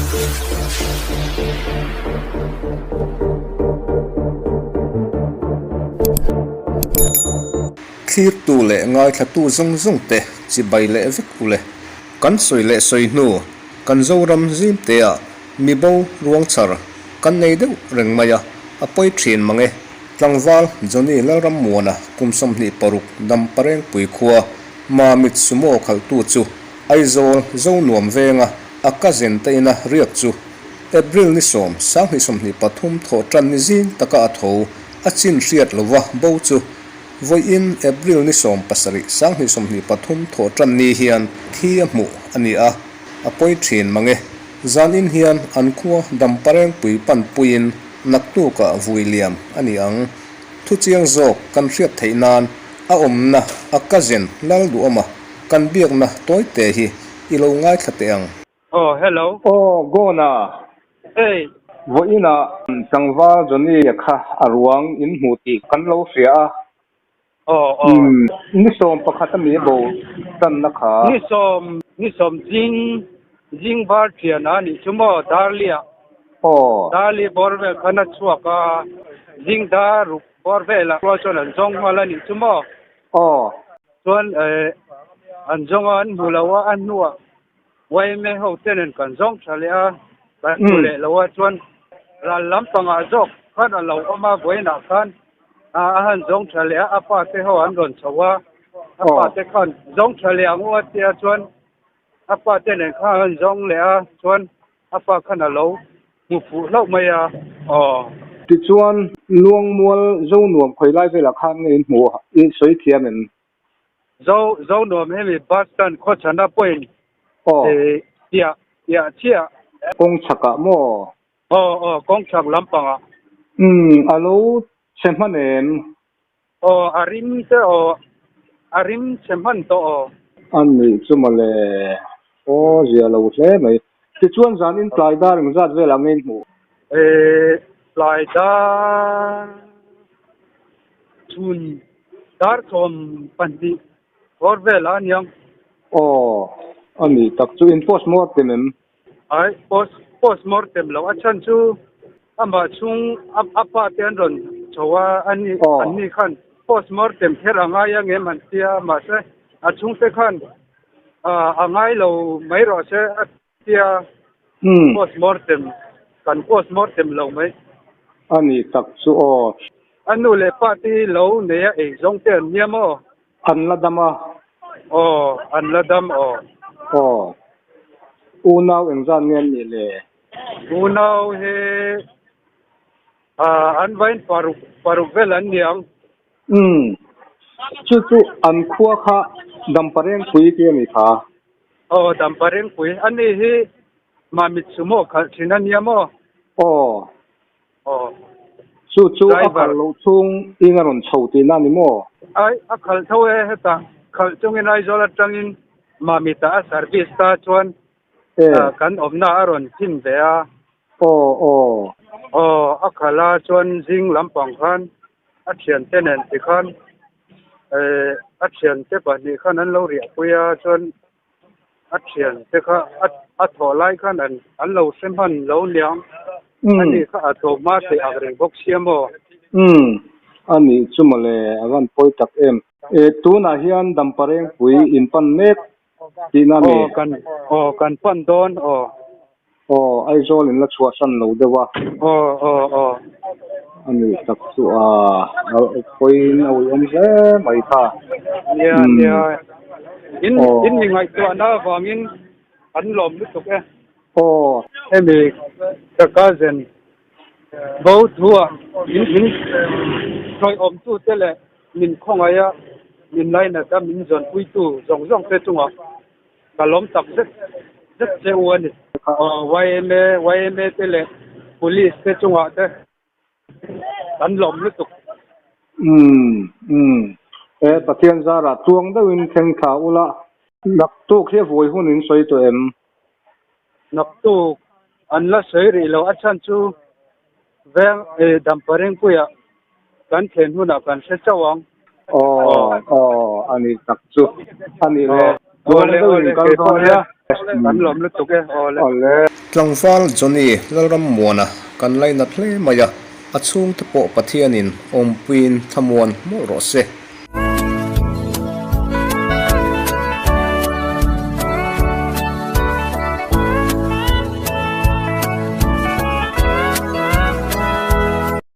Thlirtu leh ngaithlatu zawng zawng te chibai leh vek ule. Kan sawi leh sawi hnu, kan Zoram zimtea mibo ruangchhar kan nei deuh reng mai a, a pawi thin mang e. Tlangval Johnny Lalrammuana kum 26 Damparengpui khua Mamit Sumo khalhtu chu Aizawl Zonuam venga a cousin te ina riak chu April ni sawm sanghnih sawmhnih pathum thawh tan ni zing taka a tho a chin hriat lova bo chu vawiin April ni sawm pasarih sanghnih sawmhnih pathum thawh tan ni hian thi a hmuh a ni a, a pawi thin mang e. Zanin hian an khua Damparengpui panpuiin naktukah vui liam a ni ang. Thuchiang zawk kan hriat theih nan a awmna a cousin Lalduhawma kan biakna tawite hi i lo ngaithla teh ang. Aw, hello. Aw, Gona. Hey. Vawiinah tlangval Johnny-a kha a ruang in hmu tih kan lo hria a. Aw, aw. Ni sawm pakhat a mi bo tanna kha. Ni sawm, ni sawm zing, zing var thian a nih chu maw, Darli-ah. Aw. Darli bawr vel khan a chhuak a, zing dar ruk bawr velah rual chuan an zawng nghal a nih chu maw. Aw. Chuan an zawng a, an hmu lo a, a hnuah YMA ho te nen kan zawng tha leh a, kan hmu leh lo a, chuan ral lampangah zawk khan a lo awm a, vawiinah khan a han zawng tha leh a, a pa te ho an rawn chho a, a pa te khan zawng tha leh ang u a tia chuan a pa te nen khan an zawng leh a, chuan a pa khan a lo hmu fuh hlauh mai a, aw. Tichuan, Luangmual Zonuam khawi lai velah khan nge in hmuh i sawi thiam em? Zo Zonuam hemi bus stand khawchhana pawhin Aw. Piah piah chiah. Kawng chhakah maw? Aw aw kawng chhak lampangah. Umm a lo chhe hman em? Aw a rim te aw a rim chhe hman tawh aw. A nih chu mawle aw zia lo hle mai. Tichuan zan in tlai dar engzat velah nge in hmuh? Eh tlai dar chhun dar sawm pahnih bawr vel a aniang. Aw a nih tak chu in post mortem em? Ai post post mortem lo a chhan chu amah chhung a pa te an rawn chho a ani an ni khan post mortem kher a ngai ang em an tia mahse a chhungte khan a ngai lo mai rawh se a tia post mortem kan post mortem lo mai. A nih tak chu aw. A nu leh pa te hi lo nei a ei zawng te an nia maw? An la dam a. Aw, an la dam aw. Aw. Unau engzat nge an nih le? Unau hi an vain paruk, paruk vel an ni ang. Umm. Chu chu an khua kha Damparengpui tih a ni kha. Aw, Damparengpui. Ani hi Mamit Sumo khalh thin a nia maw? Aw. Aw. Chu chu a khalh loh chhung in a rawn chho tihna a ni maw? Ai, a khalh tho e, hetah khalh chungin Aizawl atangin Mamita a service ta chuan kan awmna a rawn thin ve a. Aw, aw. Aw, a khalh a chuan zing lampang khan a thiante nen tikhan a thiante pahnih khan an lo riahpui a chuan A thian te kha a thawh lai khan an an lo hre hman lo niang. A ni kha a tho hma theih ang reng bawk sia maw? Umm, a nih chu mawle a van pawi tak em. E, tunah hian Damparengpui in pan mek tihna a ni. Aw, kan aw kan pan dawn aw. Aw, Aizawl in la chhuahsan lo deuh a. Aw, aw, aw. A nih tak chu a, a pawiin a uiawm hle mai kha. Nia, nia. In, in mi ngaihtuahna avangin an lawm lutuk e. Aw. Hemi ka cousin bo thu-ah min, min sawiawmtute leh min khawngaih a, min lainat a, min zawnpuitu zawng zawng te chungah Ka lawm tak zet zet che u a ni. Yma, yma te leh Police te chungah te kan lawm lutuk. Umm umm e Pathian zarah tuang deuhin thleng thla ula. Naktuk hi a vawi hun in sawi tawh em? Naktuk an la sawi rih lo a chhan chu veng Damparingpuia Kan thlen hunah kan hre chauh ang. Aw aw a ni tak chu a ni le. Awle awle kei pawh nia kan lawm lutuk e awle. Awle. Tlangval Johnny Lalrammuana kan lainat hle mai a, a chhungte pawh Pathianin awmpuiin thlamuan mawlh rawh se.